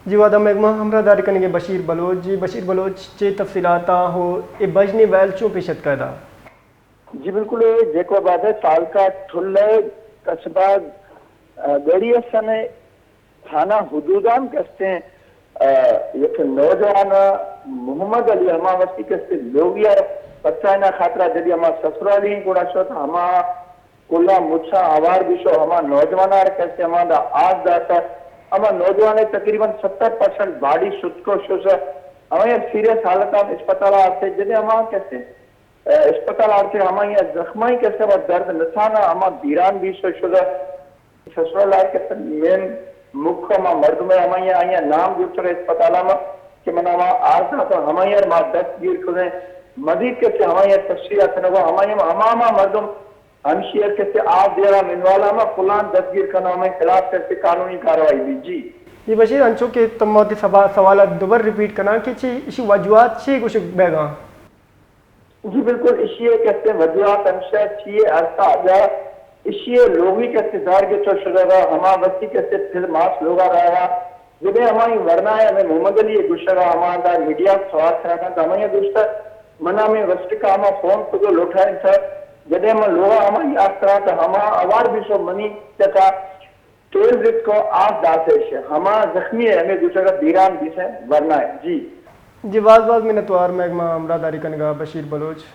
جی وعدہ محکمہ ہمراہ داری کنگے بشیر بلوچ۔ جی بشیر بلوچ، چے تفصیلات آ ہو اے بژن ویل چوں پیش اتکا دا؟ جی بالکل، اے جیکو بات ہے تعلقہ ٹھلے قصبہ، آ، گڑی حسن تھانہ حدودان کستیں، آ، یک نوجوان محمد علی ہما وقتی کستے لوگیا پتائنا خاطرہ جدی ہما سسرالی گڑا شت ہما کلا مچاں آوار بیشو ہما نوجوانار کستے ہما دا آس داتا۔ ہما نوجوان تقریباً ستر پرسنٹ باڈی شتکو شش، ہما یک سیریس حالتان اسپتال آتے جدی ہما کستے اسپتال آرتے ہمائی ء زخمائی کسے و درد نسانا ہما بیران بیش شدہ۔ سسرال آر کسے مین مکھ ہما مردم ء ہمائی ء آئی ء نام گوشتگ اسپتال ء کہ من ہما آس داتاں ہمائی ء ما دست گیر کتیں۔ مزید کسے ہمائی ء تشریح اتنگو ہمائی ء ہما ہما مردم ہمشی ء کسے آس دیرا منوالا ہما پلان دستگیر کنو ہمائی خلاف کسے قانونی کاروائی بی جی۔ جی بشیر، انچو کہ تم وتی سوا-، سوال ء دوبر ریپیٹ کناں کہ چی ایشی وجوہات چی گوشگ بیگاں؟ جی بالکل، ایشی ء کسے وجوہات ہمشہ چی ء ارسا اگا ایشی ء لوگی کسے زار گچو شدگا ہما وقتی کسے پھر ماس لوگا رہا جدے ہمائی ورنا ہے ہمیں محمد علی گوشگا ہما دا میڈیا سوال کرنا دا ہمیں گوشتا منا ہمیں وسٹ کا ہما فون کدو لوٹائیں تھا جدے ہما لوگا ہمائی آسترا تا ہما اوار بھی سو منی چکا تیل رتکو آس داسے شے ہما زخمی ہے ہمیں گوشگا بیران بھی سے ورنا ہے۔ جی۔ جی باز باز منتوار محکمہ ہمراہ داری کنگا بشیر بلوچ۔